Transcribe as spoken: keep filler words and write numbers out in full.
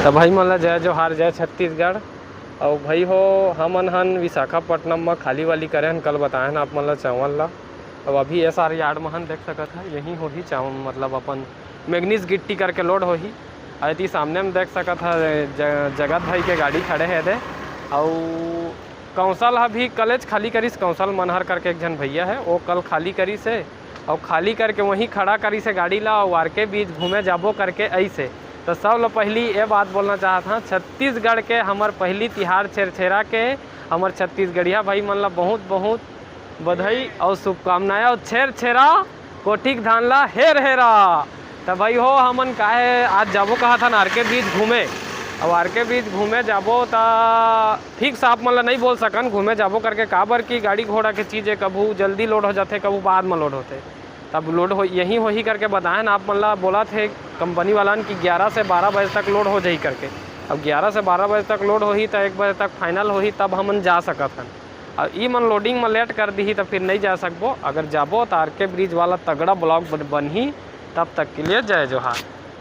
त भाई मन ला जय जोहार, जय छत्तीसगढ़। अउ भाई हो, हमन हन विशाखापट्टनम म खाली वाली करे हन, कल बताए हन आप मन ला चावल ला। अब अभी एस आर यार्ड म हन, देख सकत ह, यहीं होही चावल, मतलब अपन मैग्नीज गिट्टी करके लोड होही। अउ एती सामने म देख सकत ह, ज-, जगत भाई के गाड़ी खड़े हे दे। अउ कौंसल ह भी कलेच खाली करिस, कौंसल मनहर करके एक झन भैया हे, वो कल खाली करिस हे। अउ खाली करके वहीं खड़ा करिस हे गाड़ी ला, अउ आर के बीच घूमे जाबो करके अइस हे। त सब ल पहिली ये बात बोलना चाहत हन, छत्तीसगढ़ के हमर पहिली तिहार छेरछेरा के हमर छत्तीसगढ़िया भाई मन ला बहुत बहुत बधाई अउ शुभकामनाएं। अउ छेरछेरा कोठी के धान ला हेर हेरा। त भाई हो, हमन काहे आज जाबो कहत हन आर के बीच घूमे। अब आर के बीच घूमे जाबो त फिक्स आप मन ला नहीं बोल सकन, घूमे जाबो करके, काबर कि गाड़ी घोड़ा के चीज हे, कभू जल्दी लोड हो जाथे, कभू बाद म लोड होथे। तब लोड हो, यहीं होही करके बताए हन आप मन ला, बोलत हे कंपनी वालन कि ग्यारह से बारह बजे तक लोड हो जाही करके। अब ग्यारह से बारह बजे तक लोड होही त एक बजे तक फाइनल होही, तब हमन जा सकत हन। अब ई मन लोडिंग म लेट कर दिही त फिर नहीं जा सकबो। अगर जाबो त आर के ब्रिज वाला तगड़ा ब्लॉग बन-, बनही। तब तक के लिए जय जोहार।